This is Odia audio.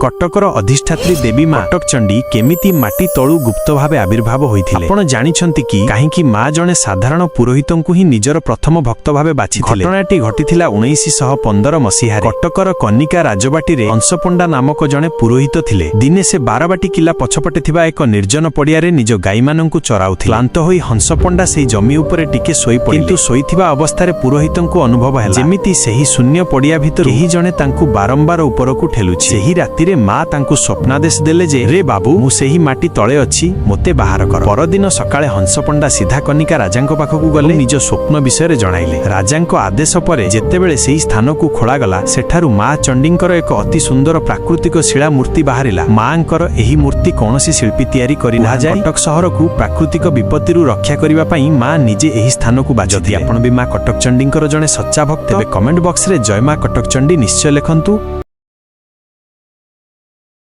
କଟକର ଅଧିଷ୍ଠାତ୍ରୀ ଦେବୀ ମା କଟକ ଚଣ୍ଡୀ କେମିତି ମାଟି ତଳୁ ଗୁପ୍ତ ଭାବେ ଆବିର୍ଭାବ ହୋଇଥିଲେ? ଆପଣ ଜାଣିଛନ୍ତି କି, କାହିଁକି ମା ଜଣେ ସାଧାରଣ ପୁରୋହିତଙ୍କୁ ହିଁ ନିଜର ପ୍ରଥମ ଭକ୍ତ ଭାବେ ବାଛିଥିଲେ? ଘଟଣାଟି ଘଟିଥିଲା 1915 ମସିହାରେ। କଟକର କନିକା ରାଜବାଟୀରେ ହଂସପଣ୍ଡା ନାମକ ଜଣେ ପୁରୋହିତ ଥିଲେ। ଦିନେ ସେ ବାରବାଟୀ କିଲ୍ଲା ପଛପଟେ ଥିବା ଏକ ନିର୍ଜନ ପଡ଼ିଆରେ ନିଜ ଗାଈମାନଙ୍କୁ ଚରାଉଥିଲେ। କ୍ଳାନ୍ତ ହୋଇ ହଂସପଣ୍ଡା ସେହି ଜମି ଉପରେ ଟିକେ ଶୋଇପଡ଼ିଲେ। କିନ୍ତୁ ଶୋଇଥିବା ଅବସ୍ଥାରେ ପୁରୋହିତଙ୍କୁ ଅନୁଭବ ହେଲା, ଯେମିତି ସେହି ଶୂନ୍ୟ ପଡ଼ିଆ ଭିତରୁ କେହି ଜଣେ ତାଙ୍କୁ ବାରମ୍ବାର ଉପରକୁ ଠେଲୁଛି। ସେହି ରାତିରେ ମା ତାଙ୍କୁ ସ୍ୱପ୍ନାଦେଶ ଦେଲେ ଯେ, "ରେ ବାବୁ, ମୁଁ ସେହି ମାଟି ତଳେ ଅଛି, ମୋତେ ବାହାର କର।" ପରଦିନ ସକାଳେ ହଂସପଣ୍ଡା ସିଧା କନିକା ରାଜାଙ୍କ ପାଖକୁ ଗଲେ, ନିଜ ସ୍ୱପ୍ନ ବିଷୟରେ ଜଣାଇଲେ। ରାଜାଙ୍କ ଆଦେଶ ପରେ ଯେତେବେଳେ ସେହି ସ୍ଥାନକୁ ଖୋଳାଗଲା, ସେଠାରୁ ମା ଚଣ୍ଡୀଙ୍କର ଏକ ଅତି ସୁନ୍ଦର ପ୍ରାକୃତିକ ଶିଳା ମୂର୍ତ୍ତି ବାହାରିଲା। ମାଙ୍କର ଏହି ମୂର୍ତ୍ତି କୌଣସି ଶିଳ୍ପୀ ତିଆରି କରି କୁହାଯାଏ, କଟକ ସହରକୁ ପ୍ରାକୃତିକ ବିପତ୍ତିରୁ ରକ୍ଷା କରିବା ପାଇଁ ମା ନିଜେ ଏହି ସ୍ଥାନକୁ ବାଛିଥିଲେ। ଆପଣ ବି ମା କଟକ ଚଣ୍ଡୀଙ୍କର ଜଣେ ସଚ୍ଚା ଭକ୍ତ, ତେବେ କମେଣ୍ଟ ବକ୍ସରେ ଜୟ ମା କଟକ ଚଣ୍ଡୀ ନିଶ୍ଚୟ ଲେଖନ୍ତୁ।